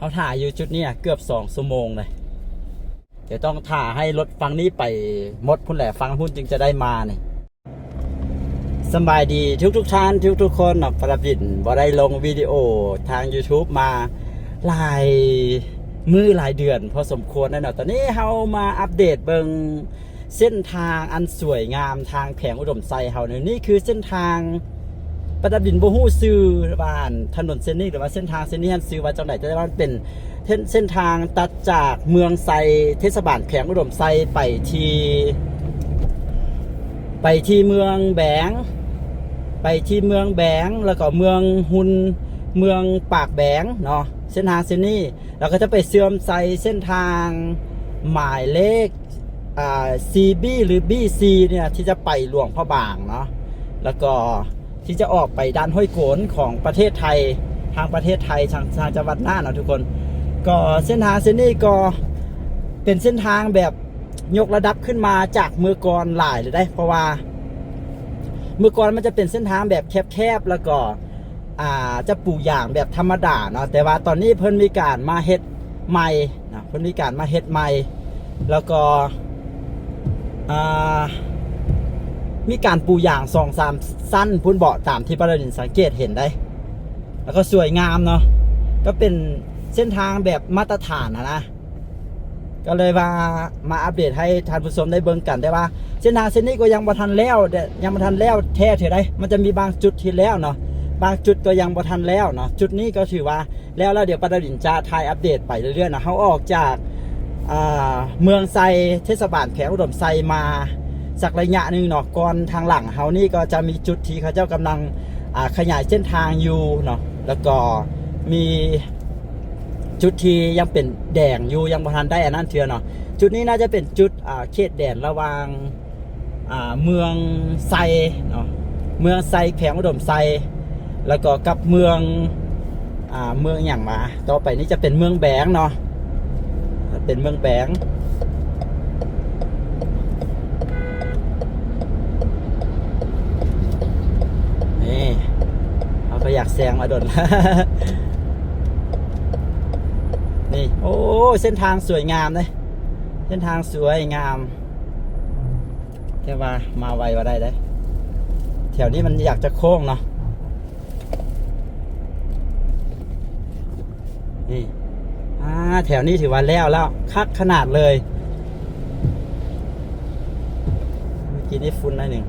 ເຮົາຖ້າຢູ່ຈຸດນີ້ເກືອບສອງຊົ່ວໂມງເລີຍ. ດຽວຕ້ອງຖ້າໃຫ້ລົດຝັ່ງນີ້ໄປໝົດພຸ້ນແຫຼະ, ຝັ່ງພຸ້ນຈຶ່ງຈະໄດ້ມານີ້. ສະບາຍດີທຸກໆທ່ານ ທຸກໆຄົນເນາະ. ປາລະບິນບໍ່ໄດ້ລົງວິດີໂອທາງ YouTube ມາຫຼາຍມື້ຫຼາຍເດືອນພໍສົມຄວນແລ້ວເນາະ. ຕອນນີ້ເຮົາມາອັບເດດເບິ່ງເສັ້ນທາງອັນສວຍງາມທາງແຂວງອຸດົມໄຊເຮົານີ້. ນີ້ຄືເສັ້ນທາງ ປາລະບິນບໍ່ຮູ້ຊື່ວ່າ ອັນ ຖະໜົນເສັ້ນນີ້ ຫຼືວ່າເສັ້ນທາງເສັ້ນນີ້ຫັ້ນຊື່ວ່າຈັ່ງໃດ, ແຕ່ວ່າມັນເປັນເສັ້ນ ເສັ້ນທາງຕັດຈາກເມືອງໄຊ ເທດສະບານແຂວງອຸດົມໄຊ ໄປທີ່ ໄປທີ່ເມືອງແບງ ໄປທີ່ເມືອງແບງ ແລ້ວກໍເມືອງຮຸນ ເມືອງປາກແບງເນາະ. ເສັ້ນທາງເສັ້ນນີ້ ແລ້ວກໍຈະໄປເຊື່ອມໃສ່ເສັ້ນທາງໝາຍເລກ ອ່າ ຊີບີ ຫຼື ບີຊີ ນີ້ນະ ທີ່ຈະໄປຫຼວງພະບາງເນາະ, ແລ້ວກໍທີ່ຈະອອກໄປດ່ານຫ້ວຍໂກນຂອງປະເທດໄທ ທາງປະເທດໄທ ທາງ ທາງຈັງຫວັດນ່ານເນາະທຸກຄົນ. ກໍເສັ້ນທາງເສັ້ນນີ້ກໍເປັນເສັ້ນທາງແບບຍົກລະດັບຂຶ້ນມາຈາກເມື່ອກ່ອນຫຼາຍເລີຍເດ້, ເພາະວ່າເມື່ອກ່ອນມັນຈະເປັນເສັ້ນທາງແບບແຄບໆ ແລ້ວກໍ ອ່າ ຈະປູຢາງແບບທຳມະດາເນາະ, ແຕ່ວ່າຕອນນີ້ເພິ່ນມີການມາເຮັດໃໝ່ເນາະ, ເພິ່ນມີການມາເຮັດໃໝ່ ແລ້ວກໍ ອ່າ ມີການປູຢາງສອງສາມຊັ້ນພຸ້ນເບາະ ຕາມທີ່ປາລະດິນສັງເກດເຫັນໄດ້, ແລ້ວກໍສວຍງາມເນາະ, ກໍເປັນເສັ້ນທາງແບບມາດຕະຖານຫັ້ນນະ. ກໍເລີຍວ່າມາອັບເດດໃຫ້ທ່ານຜູ້ຊົມໄດ້ເບິ່ງກັນ, ແຕ່ວ່າເສັ້ນທາງເສັ້ນນີ້ກໍຍັງບໍ່ທັນແລ້ວເດ້, ຍັງບໍ່ທັນແລ້ວແທ້ເທື່ອໃດ, ມັນຈະມີບາງຈຸດທີ່ແລ້ວເນາະ, ບາງຈຸດກໍຍັງບໍ່ທັນແລ້ວເນາະ. ຈຸດນີ້ກໍຖືວ່າແລ້ວແລ້ວ, ດຽວປາລະດິນຈະຖ່າຍອັບເດດໄປເລື້ອຍໆເນາະ. ເຮົາອອກຈາກ ອ່າ ເມືອງໄຊ ເທດສະບານແຂວງອຸດົມໄຊມາສັກໄລຍະໜຶ່ງເນາະ, ກ່ອນທາງຫຼັງເຮົານີ້ກໍຈະມີຈຸດທີ່ເຂົາເຈົ້າກຳລັງ ອ່າ ຂະຫຍາຍເສັ້ນທາງຢູ່ເນາະ, ແລ້ວກໍມີ ຈຸດທີ່ຍັງເປັນແດງຢູ່ ຍັງບໍ່ທັນໄດ້ອັນນັ້ນເທື່ອເນາະ. ຈຸດນີ້ໜ້າຈະເປັນຈຸດ ອ່າ ເຂດແດນລະຫວ່າງ ອ່າ ເມືອງໄຊເນາະ, ເມືອງໄຊແຂວງອຸດົມໄຊ ແລ້ວກໍກັບເມືອງ ອ່າ ເມືອງຫຍັງວະ? ຕໍ່ໄປນີ້ຈະເປັນເມືອງແບງເນາະ, ເປັນເມືອງແບງ. ນີ້ ເຮົາກໍຢາກແຊງມາດົນ ນີ້ ໂອ້ ເສັ້ນທາງສວຍງາມເດ້, ເສັ້ນທາງສວຍງາມ, ແຕ່ວ່າມາໄວບໍ່ໄດ້ເດ້. ແຖວນີ້ມັນຢາກຈະໂຄ້ງເນາະ. ນີ້ ອ່າ ແຖວນີ້ຖືວ່າແລ້ວແລ້ວ ຄັກຂະໜາດເລີຍ. ເມື່ອກີ້ນີ້ຝຸ່ນໜ້ອຍໜຶ່ງ.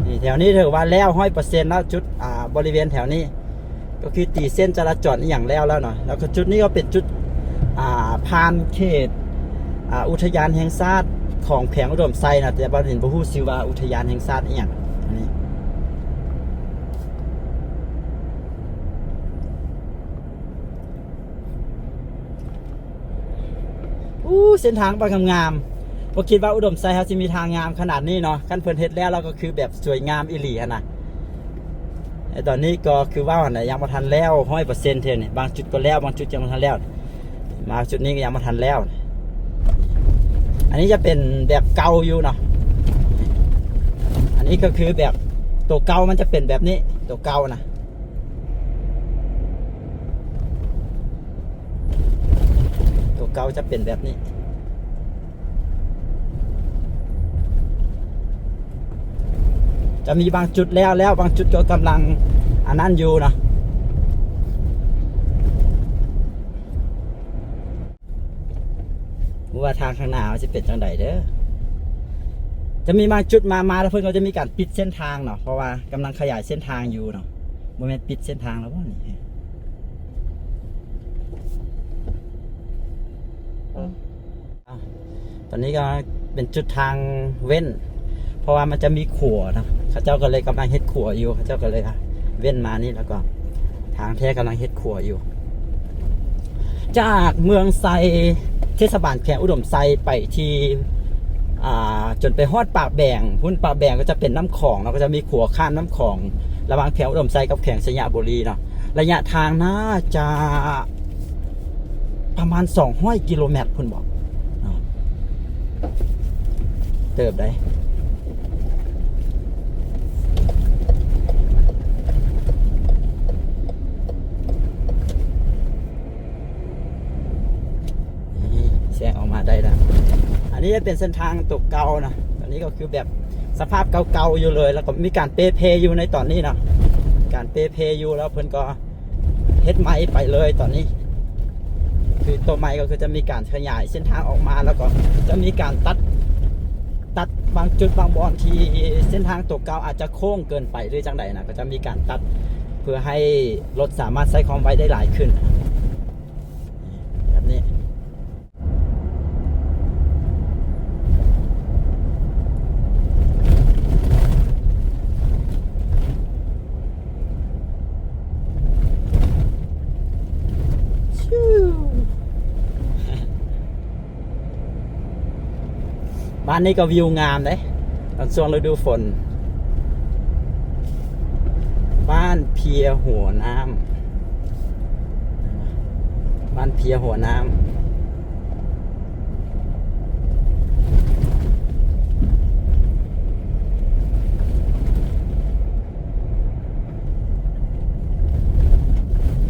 ນີ້ ແຖວນີ້ຖືວ່າແລ້ວຮ້ອຍເປີເຊັນແລ້ວ, ຈຸດ ອ່າ ບໍລິເວນແຖວນີ້ ກໍຄືຕີເສັ້ນຈະລາຈອນອີ່ຫຍັງແລ້ວແລ້ວເນາະ. ແລ້ວກໍຈຸດນີ້ກໍເປັນຈຸດ ອ່າ ຜ່ານເຂດ ອ່າ ອຸທະຍານແຫ່ງຊາດຂອງແຂວງອຸດົມໄຊນະ, ແຕ່ວ່າບໍ່ຮູ້ຊື່ວ່າອຸທະຍານແຫ່ງຊາດອີ່ຫຍັງ. ນີ້ ອູ້ ເສັ້ນທາງບັກງາມໆ, ບໍ່ຄິດວ່າອຸດົມໄຊເຮົາຊິມີທາງງາມຂະໜາດນີ້ເນາະ. ຄັນເພິ່ນເຮັດແລ້ວ ແລ້ວກໍຄືແບບສວຍງາມອີ່ຫຼີຫັ້ນນະ. ແຕ່ຕອນນີ້ກໍຄືເວົ້າຫັ້ນແຫຼະ ຍັງບໍ່ທັນແລ້ວຮ້ອຍເປີເຊັນເທື່ອນີ້, ບາງຈຸດກໍແລ້ວ ບາງຈຸດຍັງບໍ່ທັນແລ້ວ. ມາຈຸດນີ້ກໍຍັງບໍ່ທັນແລ້ວ. ອັນນີ້ຈະເປັນແບບເກົ່າຢູ່ເນາະ, ອັນນີ້ກໍຄືແບບໂຕເກົ່າມັນຈະເປັນແບບນີ້ ໂຕເກົ່ານະ. ຕົວເກົ່າຈະເປັນແບບນີ້, ຈະມີບາງຈຸດແລ້ວແລ້ວ, ບາງຈຸດກໍກຳລັງອັນນັ້ນຢູ່ເນາະ. ບໍ່ວ່າທາງຂ້າງໜ້າມັນຊິເປັນຈັ່ງໃດເດີ້. ຈະມີບາງຈຸດມາ ມາແລ້ວເພິ່ນກໍຈະມີການປິດເສັ້ນທາງເນາະ, ເພາະວ່າກຳລັງຂະຫຍາຍເສັ້ນທາງຢູ່ເນາະ. ບໍ່ແມ່ນປິດເສັ້ນທາງແລ້ວບໍ່ນີ້? ຕອນນີ້ກໍເປັນຈຸດທາງເວັ້ນ ເພາະວ່າມັນຈະມີຂົວນະ, ເຂົາເຈົ້າກໍເລີຍກຳລັງເຮັດຂົວຢູ່, ເຂົາເຈົ້າກໍເລີຍເວັ້ນມານີ້ ແລ້ວກໍທາງແທ້ກຳລັງເຮັດຂົວຢູ່. ຈາກເມືອງໄຊ ເທດສະບານແຂວງອຸດົມໄຊ ໄປທີ່ ອ່າ ຈົນໄປຮອດປາກແບງພຸ້ນ, ປາກແບງກໍຈະເປັນນ້ຳຂອງເນາະ, ກໍຈະມີຂົວຂ້າມນ້ຳຂອງລະຫວ່າງແຂວງອຸດົມໄຊກັບແຂວງໄຊຍະບູລີເນາະ. ໄລຍະທາງໜ້າຈະປະມານສອງຮ້ອຍກິໂລແມັດພຸ້ນບໍເນາະ, ເຕີບໃດ. ນີ້ ນີ້ຈະເປັນເສັ້ນທາງຕົວເກົ່ານະ ອັນນີ້ກໍຄືແບບສະພາບເກົ່າໆຢູ່ເລີຍ ແລ້ວກໍມີການເປເພຢູ່ໃນຕອນນີ້ເນາະ ການເປເພຢູ່ ແລ້ວເພິ່ນກໍເຮັດໃໝ່ໄປເລີຍຕອນນີ້ ຄືຕົວໃໝ່ກໍຄືຈະມີການຂະຫຍາຍເສັ້ນທາງອອກມາ ແລ້ວກໍຈະມີການຕັດ ຕັດບາງຈຸດບາງບ່ອນທີ່ເສັ້ນທາງຕົວເກົ່າອາດຈະໂຄ້ງເກີນໄປ ຫຼືຈັ່ງໃດນະ ກໍຈະມີການຕັດເພື່ອໃຫ້ລົດສາມາດໃຊ້ຄວາມໄວໄດ້ຫຼາຍຂຶ້ນ ແບບນີ້. ບ້ານນີ້ກໍວິວງາມເດ້ ຕອນຊ່ວງລະດູຝົນ. ບ້ານເພຍຫົວນ້ຳ ບ້ານເພຍຫົວນ້ຳ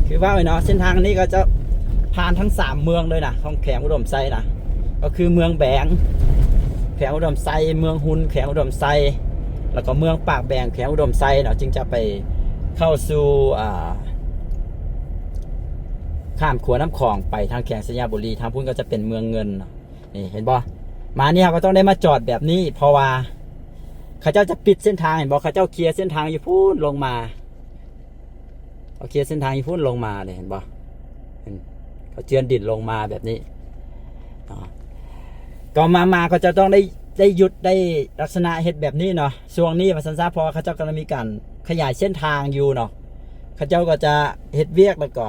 ຄືວ່າເນາະ ເສັ້ນທາງນີ້ກໍຈະຜ່ານທັງສາມເມືອງເລີຍນະ ຂອງແຂວງອຸດົມໄຊນະ ກໍຄືເມືອງແບງ ແຂວງອຸດົມໄຊ, ເມືອງຮຸນ ແຂວງອຸດົມໄຊ ແລ້ວກໍເມືອງປາກແບງ ແຂວງອຸດົມໄຊເນາະ ຈຶ່ງຈະໄປເຂົ້າສູ່ ອ່າ ຂ້າມຂົວນ້ຳຂອງໄປທາງແຂວງໄຊຍະບູລີ ທາງພຸ້ນກໍຈະເປັນເມືອງເງິນເນາະ. ນີ້ເຫັນບໍ່? ມານີ້ເຮົາກໍຕ້ອງໄດ້ມາຈອດແບບນີ້ ເພາະວ່າເຂົາເຈົ້າຈະປິດເສັ້ນທາງ ເຫັນບໍ່? ເຂົາເຈົ້າເຄຍເສັ້ນທາງຢູ່ພຸ້ນລົງມາ ເຂົາເຄຍເສັ້ນທາງຢູ່ພຸ້ນລົງມາເດ້ ເຫັນບໍ່? ເຫັນ ເຂົາເຈື່ອນດິນລົງມາແບບນີ້ເນາະ ກໍມາ ມາເຂົາເຈົ້າຕ້ອງໄດ້ ໄດ້ຢຸດ ໄດ້ລັກສະນະເຮັດແບບນີ້ເນາະ ຊ່ວງນີ້ວ່າຊັ້ນຊະ ເພາະວ່າເຂົາເຈົ້າກຳລັງມີການຂະຫຍາຍເສັ້ນທາງຢູ່ເນາະ ເຂົາເຈົ້າກໍຈະເຮັດວຽກ ແລ້ວກໍ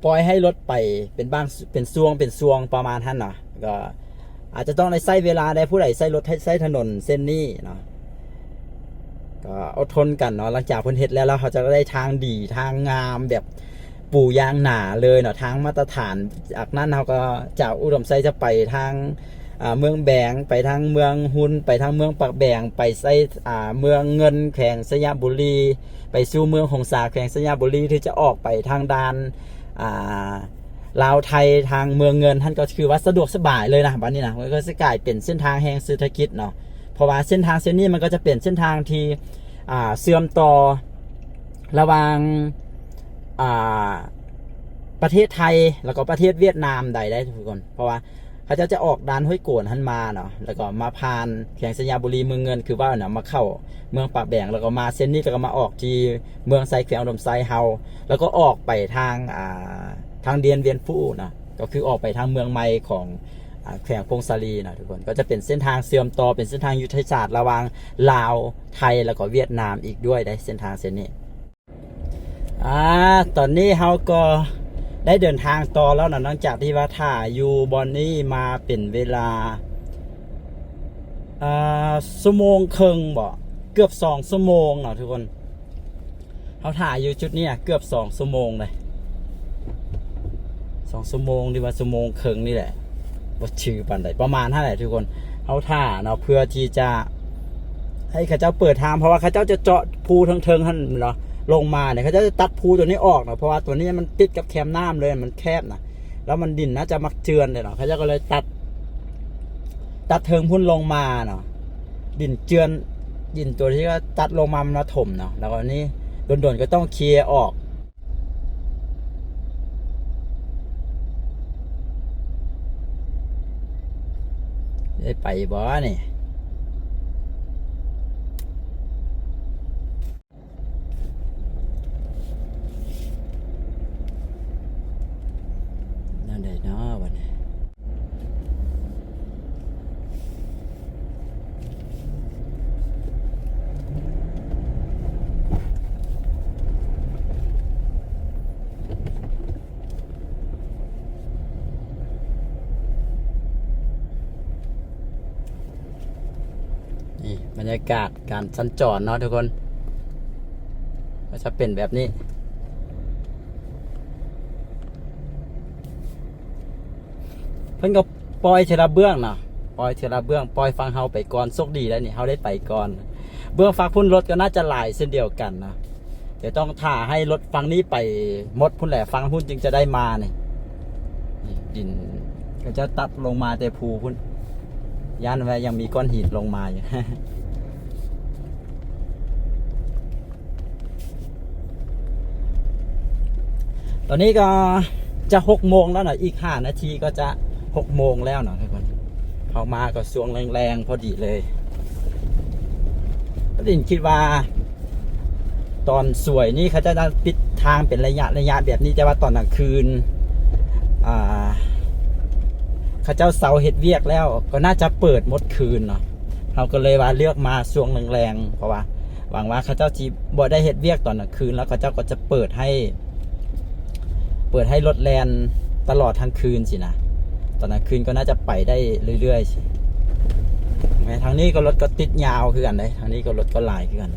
ປ່ອຍໃຫ້ລົດໄປເປັນບາງ ເປັນຊ່ວງ ເປັນຊ່ວງປະມານຫັ້ນເນາະ ກໍອາດຈະຕ້ອງໄດ້ໃຊ້ເວລາແດ່ ຜູ້ໃດໃຊ້ລົດໃຊ້ ໃຊ້ຖະໜົນເສັ້ນນີ້ເນາະ ກໍອົດທົນກັນເນາະ ຫຼັງຈາກເພິ່ນເຮັດແລ້ວ ແລ້ວເຮົາຈະໄດ້ທາງດີ ທາງງາມ ແບບປູຢາງໜາເລີຍເນາະ ທາງມາດຕະຖານ. ຈາກນັ້ນເຮົາກໍຈາກອຸດົມໄຊຈະໄປທາງ ອ່າ ເມືອງແບງ ໄປທາງເມືອງຮຸນ ໄປທາງເມືອງປາກແບງ ໄປໃສ່ ອ່າ ເມືອງເງິນ ແຂວງໄຊຍະບູລີ ໄປສູ່ເມືອງຫົງສາ ແຂວງໄຊຍະບູລີ ທີ່ຈະອອກໄປທາງດ່ານ ອ່າ ລາວໄທ ທາງເມືອງເງິນຫັ້ນ ກໍຄືວ່າສະດວກສະບາຍເລີຍນະ ບັດນີ້ນະ ມັນກໍຊິກາຍເປັນເສັ້ນທາງແຫ່ງເສດຖະກິດເນາະ ເພາະວ່າເສັ້ນທາງເສັ້ນນີ້ມັນກໍຈະເປັນເສັ້ນທາງທີ່ ອ່າ ເຊື່ອມຕໍ່ລະຫວ່າງ ອ່າ ປະເທດໄທ ແລ້ວກໍປະເທດຫວຽດນາມໄດ້ ໄດ້ທຸກຄົນ ເພາະວ່າ ເຂົາເຈົ້າຈະອອກດ່ານຫ້ວຍໂກນຫັ້ນມາເນາະ ແລ້ວກໍມາຜ່ານແຂວງໄຊຍະບູລີ ເມືອງເງິນ ຄືວ່ານະ ມາເຂົ້າເມືອງປາກແບງ ແລ້ວກໍມາເສັ້ນນີ້ ແລ້ວກໍມາອອກທີ່ເມືອງໄຊ ແຂວງອຸດົມໄຊເຮົາ ແລ້ວກໍອອກໄປທາງ ອ່າ ທາງດ່ຽນວຽນຟູເນາະ ກໍຄືອອກໄປທາງເມືອງໃໝ່ຂອງ ອ່າ ແຂວງຜົ້ງສາລີເນາະທຸກຄົນ ກໍຈະເປັນເສັ້ນທາງເຊື່ອມຕໍ່ ເປັນເສັ້ນທາງຍຸດທະສາດລະຫວ່າງລາວ ໄທ ແລ້ວກໍຫວຽດນາມອີກດ້ວຍເດ້ ເສັ້ນທາງເສັ້ນນີ້. ອ່າ ຕອນນີ້ເຮົາກໍໄດ້ເດີນທາງຕໍ່ແລ້ວເນາະ ຫຼັງຈາກທີ່ວ່າຖ້າຢູ່ບ່ອນນີ້ມາເປັນເວລາ ອ່າ ຊົ່ວໂມງເຄິ່ງບໍ ເກືອບສອງຊົ່ວໂມງເນາະທຸກຄົນ. ເຮົາຖ້າຢູ່ຈຸດນີ້ນະ ເກືອບສອງຊົ່ວໂມງເລີຍ ສອງຊົ່ວໂມງ ຫຼືວ່າຊົ່ວໂມງເຄິ່ງນີ້ແຫຼະ ບໍ່ຈື່ປານໃດ ປະມານຫັ້ນແຫຼະທຸກຄົນ. ເຮົາຖ້າເນາະ ເພື່ອທີ່ຈະໃຫ້ເຂົາເຈົ້າເປີດທາງ ເພາະວ່າເຂົາເຈົ້າຈະເຈາະພູເທິງໆຫັ້ນເນາະ ລົງມານີ້ ເຂົາເຈົ້າຈະຕັດພູຕົວນີ້ອອກເນາະ ເພາະວ່າຕົວນີ້ມັນຕິດກັບແຄມນ້ຳເລີຍ ມັນແຄບນະ ແລ້ວມັນດິນໜ້າຈະມັກເຈື່ອນເດ້ເນາະ ເຂົາເຈົ້າກໍເລີຍຕັດ ຕັດເທິງພຸ້ນລົງມາເນາະ ດິນເຈື່ອນ ດິນຕົວທີ່ວ່າຕັດລົງມາມັນມາຖົມເນາະ ແລ້ວກໍນີ້ດົນໆກໍຕ້ອງເຄຍອອກ. ໄດ້ໄປບໍ່ນີ້? ແນວໃດເນາະບັດນີ້? ນີ້ບັນຍາກາດການສັນຈອນເນາະທຸກຄົນ ກໍຈະເປັນແບບນີ້ ເພິ່ນກໍປ່ອຍເທື່ອລະເບື້ອງເນາະ ປ່ອຍເທື່ອລະເບື້ອງ ປ່ອຍຝັ່ງເຮົາໄປກ່ອນ ໂຊກດີໄດ໋ນີ້ ເຮົາໄດ້ໄປກ່ອນ ເບື້ອງຝັ່ງພຸ້ນລົດກໍໜ້າຈະຫຼາຍເຊັ່ນດຽວກັນເນາະ. ດຽວຕ້ອງຖ້າໃຫ້ລົດຝັ່ງນີ້ໄປໝົດພຸ້ນແຫຼະ ຝັ່ງພຸ້ນຈຶ່ງຈະໄດ້ມານີ້ ນີ້ດິນ ເຂົາເຈົ້າຕັດລົງມາແຕ່ພູພຸ້ນ ຢ້ານວ່າຍັງມີກ້ອນຫີນລົງມາຢູ່. ຕອນນີ້ກໍຈະຫົກໂມງແລ້ວເນາະ ອີກຫ້ານາທີກໍຈະຫົກໂມງແລ້ວເນາະທຸກຄົນ. ເຮົາມາກໍຊ່ວງແລງໆ ພໍດີເລີຍ. ປະດິນຄິດວ່າຕອນສວຍນີ້ເຂົາຈະໄດ້ປິດທາງເປັນໄລຍະໆ ແບບນີ້, ແຕ່ວ່າຕອນກາງຄືນ ອ່າ ເຂົາເຈົ້າເຊົາເຮັດວຽກແລ້ວ ກໍໜ້າຈະເປີດໝົດຄືນເນາະ. ເຮົາກໍເລີຍວ່າເລືອກມາຊ່ວງແລງໆ ເພາະວ່າຫວັງວ່າເຂົາເຈົ້າຊິບໍ່ໄດ້ເຮັດວຽກຕອນກາງຄືນ ແລ້ວເຂົາເຈົ້າກໍຈະເປີດໃຫ້ ເປີດໃຫ້ລົດແລ່ນຕະຫຼອດທັງຄືນຊີ້ນະ. ຕອນກາງຄືນກໍໜ້າຈະໄປໄດ້ເລື້ອຍໆ. ແມ່ນ ທາງນີ້ກໍລົດກໍຕິດຍາວຄືກັນເດ້, ທາງນີ້ກໍລົດກໍຫຼາຍຄືກັນ.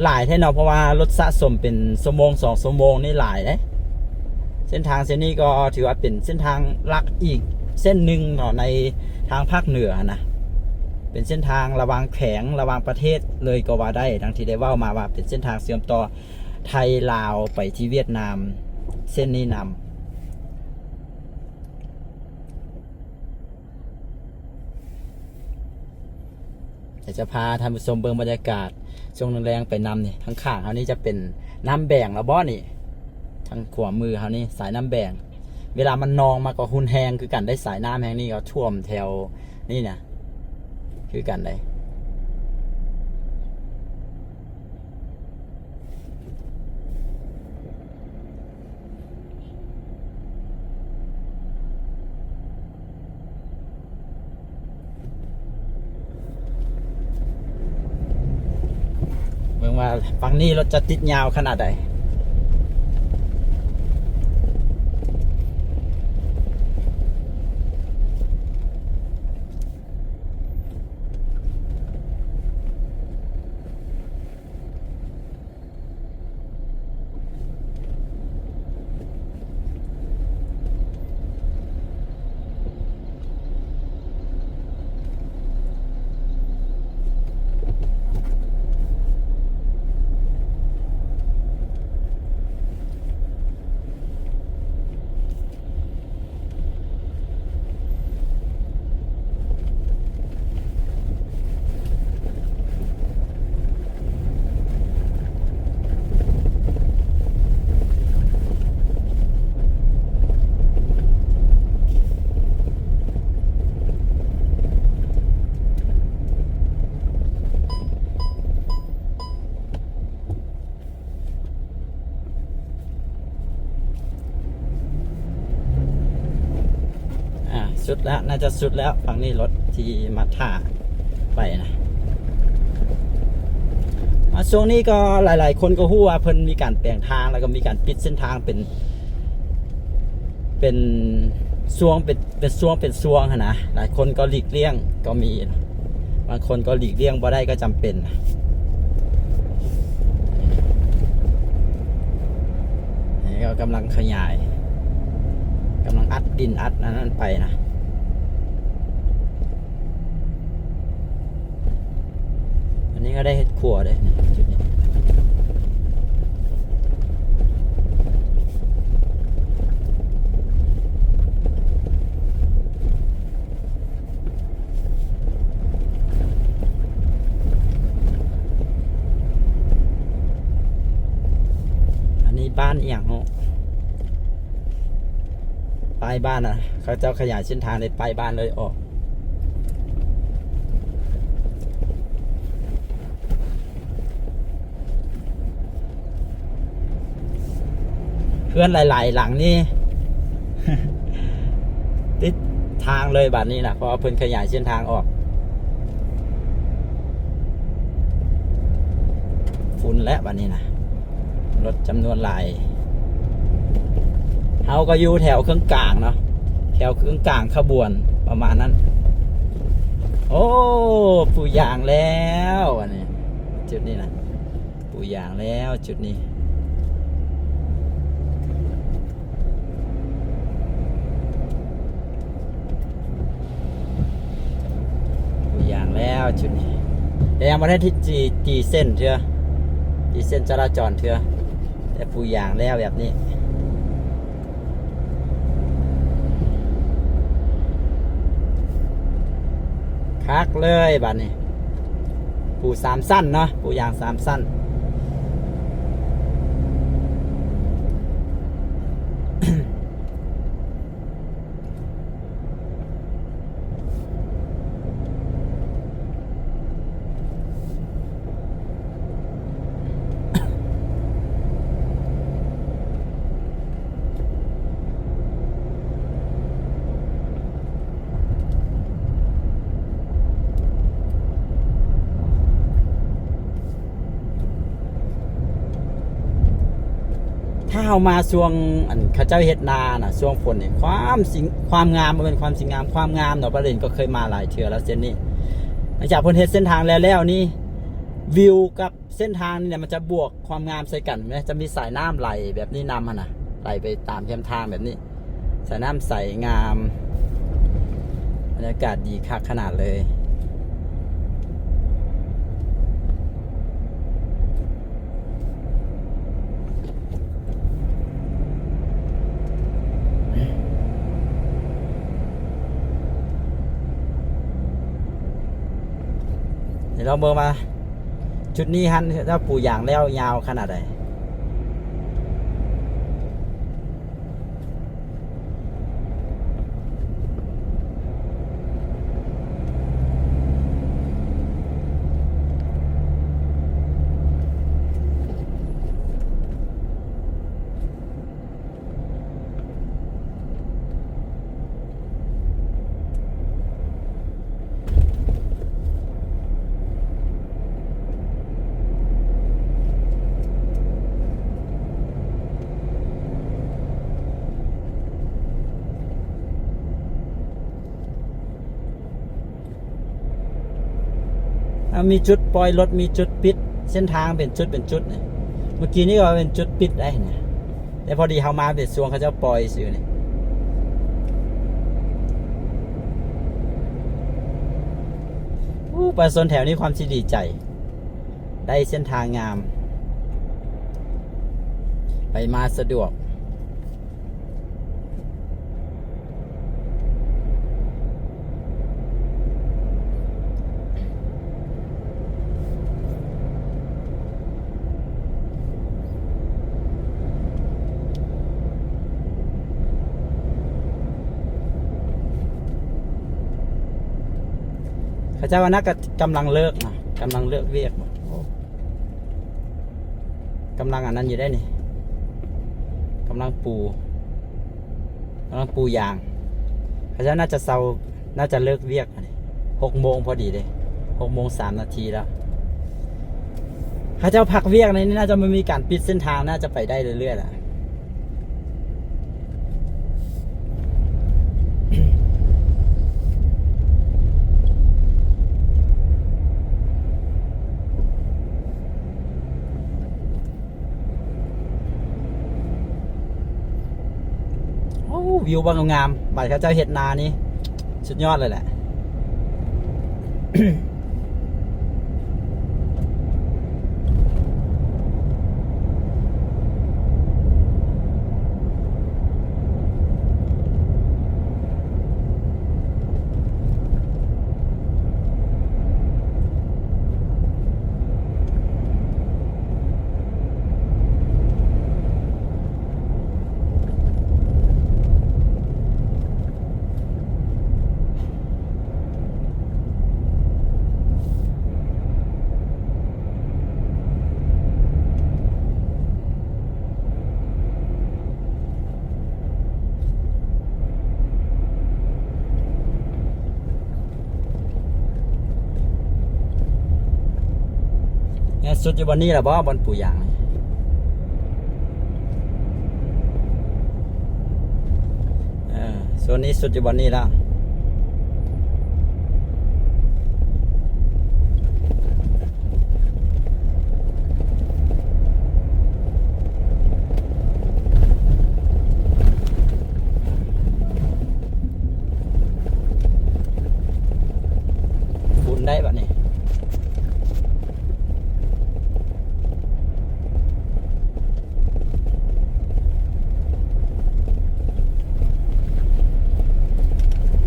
ຫຼາຍແທ້ເນາະ ເພາະວ່າລົດສະສົມເປັນຊົ່ວໂມງສອງຊົ່ວໂມງນີ້ຫຼາຍເດ້. ເສັ້ນທາງເສັ້ນນີ້ກໍຖືວ່າເປັນເສັ້ນທາງຫຼັກອີກເສັ້ນໜຶ່ງເນາະ ໃນທາງພາກເໜືອຫັ້ນນະ. ເປັນເສັ້ນທາງລະຫວ່າງແຂວງ ລະຫວ່າງປະເທດເລີຍກໍວ່າໄດ້, ດັ່ງທີ່ໄດ້ເວົ້າມາວ່າເປັນເສັ້ນທາງເຊື່ອມຕໍ່ໄທລາວໄປທີ່ຫວຽດນາມເສັ້ນນີ້ນຳ. ດຽວຈະພາທ່ານຜູ້ຊົມເບິ່ງບັນຍາກາດຊ່ວງແລງໆ ໄປນຳນີ້. ທາງຂ້າງເຮົານີ້ຈະເປັນນ້ຳແບງແລ້ວບໍ່ນີ້? ທາງຂວາມືເຮົານີ້ສາຍນ້ຳແບງ. ເວລາມັນນອງມາກໍຮຸນແຮງຄືກັນໄດ໋, ສາຍນ້ຳແຫ່ງນີ້ກໍຖ້ວມແຖວນີ້ນະ ຄືກັນໄດ໋. ເບິ່ງວ່າຝັ່ງນີ້ລົດຈະຕິດຍາວຂະໜາດໃດ. ອ່າ ສຸດແລ້ວ ໜ້າຈະສຸດແລ້ວ ຝັ່ງນີ້ລົດທີ່ມາຖ້າໄປນະ. ອ່າ ຊ່ວງນີ້ກໍຫຼາຍໆຄົນກໍຮູ້ວ່າເພິ່ນມີການແປງທາງ ແລ້ວກໍມີການປິດເສັ້ນທາງເປັນ ເປັນຊ່ວງ ເປັນ ເປັນຊ່ວງ ເປັນຊ່ວງຫັ້ນນະ. ຫຼາຍຄົນກໍຫຼີກລ່ຽງກໍມີ ບາງຄົນກໍຫຼີກລ່ຽງບໍ່ໄດ້ກໍຈຳເປັນ. ນີ້ກໍກຳລັງຂະຫຍາຍ ກຳລັງອັດດິນອັດອັນນັ້ນໄປນະ. ອັນນີ້ກໍໄດ້ເຮັດຂົວເດ້ ຈຸດນີ້. ອັນນີ້ບ້ານອີ່ຫຍັງເນາະ? ປ້າຍບ້ານນະ ເຂົາເຈົ້າຂະຫຍາຍເສັ້ນທາງໄດ້ປ້າຍບ້ານເລີຍອອກ. ເຮືອນຫຼາຍໆຫຼັງນີ້ ຕິດທາງເລີຍບາດນີ້ນະ ເພາະວ່າເພິ່ນຂະຫຍາຍເສັ້ນທາງອອກ. ຝຸ່ນແຫຼະບາດນີ້ນະ ລົດຈຳນວນຫຼາຍ. ເຮົາກໍຢູ່ແຖວເຄິ່ງກາງເນາະ ແຖວເຄິ່ງກາງຂະບວນປະມານນັ້ນ. ໂອ້ ປູຢາງແລ້ວ ອັນນີ້ ຈຸດນີ້ນະ ປູຢາງແລ້ວຈຸດນີ້ ປູຢາງແລ້ວຈຸດນີ້. ແຕ່ຍັງບໍ່ໄດ້ທີ່ ທີ່ ທີ່ເສັ້ນເທື່ອ ທີ່ເສັ້ນຈະລາຈອນເທື່ອ ແຕ່ປູຢາງແລ້ວແບບນີ້. ຄັກເລີຍບາດນີ້ ປູສາມຊັ້ນເນາະ ປູຢາງສາມຊັ້ນ. ຖ້າເຮົາມາຊ່ວງ ອັນ ເຂົາເຈົ້າເຮັດນານະ ຊ່ວງຝົນນີ້ ຄວາມສິງ ຄວາມງາມ ບໍ່ແມ່ນຄວາມສິງງາມ ຄວາມງາມເນາະ. ປາເລນກໍເຄີຍມາຫຼາຍເທື່ອແລ້ວເສັ້ນນີ້ ຫຼັງຈາກເພິ່ນເຮັດເສັ້ນທາງແລ້ວໆນີ້ ວິວກັບເສັ້ນທາງນີ້ແຫຼະ ມັນຈະບວກຄວາມງາມໃສ່ກັນແມ່ນ ຈະມີສາຍນ້ຳໄຫຼແບບນີ້ນຳຫັ້ນນະ ໄຫຼໄປຕາມແຄມທາງແບບນີ້. ສາຍນ້ຳໃສງາມ ບັນຍາກາດດີຄັກຂະໜາດເລີຍ. ດຽວລອງເບິ່ງວ່າຈຸດນີ້ຫັ້ນ ເຂົາເຈົ້າປູຢາງແລ້ວຍາວຂະໜາດໃດ. ເອົາ ມີຈຸດປ່ອຍລົດ ມີຈຸດປິດເສັ້ນທາງເປັນຈຸດເປັນຈຸດນີ້. ເມື່ອກີ້ນີ້ກໍເປັນຈຸດປິດໄດ້ນະ ແຕ່ພໍດີເຮົາມາເປັນຊ່ວງເຂົາເຈົ້າປ່ອຍຊື່ນີ້. ໂອ້ ປະຊາຊົນແຖວນີ້ຄວາມຊິດີໃຈ ໄດ້ເສັ້ນທາງງາມ ໄປມາສະດວກ. ເຂົາເຈົ້າວ່າໜ້າກະກຳລັງເລີກນະ ກຳລັງເລີກວຽກບໍ? ໂອ້ ກຳລັງອັນນັ້ນຢູ່ເດ້ນີ້ ກຳລັງປູ ກຳລັງປູຢາງ. ເຂົາເຈົ້າໜ້າຈະເຊົາ ໜ້າຈະເລີກວຽກອັນນີ້ ຫົກໂມງພໍດີເດ້ ຫົກໂມງສາມນາທີແລ້ວ. ເຂົາເຈົ້າພັກວຽກໃນນີ້ ໜ້າຈະບໍ່ມີການປິດເສັ້ນທາງ ໜ້າຈະໄປໄດ້ເລື້ອຍໆລະ. ໂອ້ ວິວບັກງາມ ບາດເຂົາເຈົ້າເຮັດນານີ້ ສຸດຍອດເລີຍແຫຼະ. ແມ່ນສຸດຢູ່ບ່ອນນີ້ລະບໍ? ບ່ອນປູຢາງນີ້ ເອີ ໂຊນນີ້ສຸດຢູ່ບ່ອນນີ້ລະ. ຝຸ່ນໄດ້ບາດນີ້. ໂ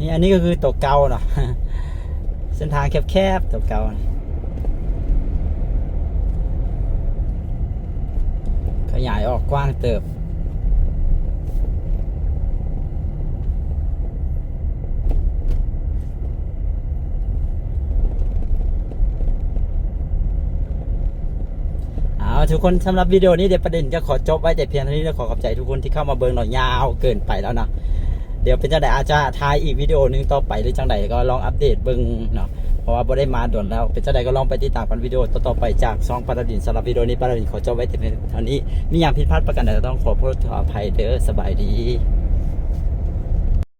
ນີ້ ອັນນີ້ກໍຄືຕົວເກົ່າເນາະ ເສັ້ນທາງແຄບໆ ຕົວເກົ່າ ຂະຫຍາຍອອກກວ້າງເຕີບ. ເອົາ ທຸກຄົນ ສຳລັບວິດີໂອນີ້ ດຽວປາດິນຈະຂໍຈົບໄວ້ແຕ່ພຽງເທົ່ານີ້ ແລະ ຂໍຂອບໃຈທຸກຄົນທີ່ເຂົ້າມາເບິ່ງເນາະ ຍາວເກີນໄປແລ້ວເນາະ. ດຽວເປັນຈັ່ງໃດ ອາດຈະຖ່າຍອີກວິດີໂອໜຶ່ງຕໍ່ໄປ ຫຼືຈັ່ງໃດກໍລອງອັບເດດເບິ່ງເນາະ ເພາະວ່າບໍ່ໄດ້ມາດົນແລ້ວ. ເປັນຈັ່ງໃດກໍລອງໄປຕິດຕາມກັນວິດີໂອຕໍ່ໆໄປຈາກຊ່ອງປາລາດິນ. ສຳລັບວິດີໂອນີ້ ປາລາດິນຂໍຈົບໄວ້ແຕ່ພຽງເທົ່ານີ້. ມີຫຍັງຜິດພາດປະການໃດ ຕ້ອງຂໍໂທດຂໍອະໄພເດີ. ສະບາຍດີ.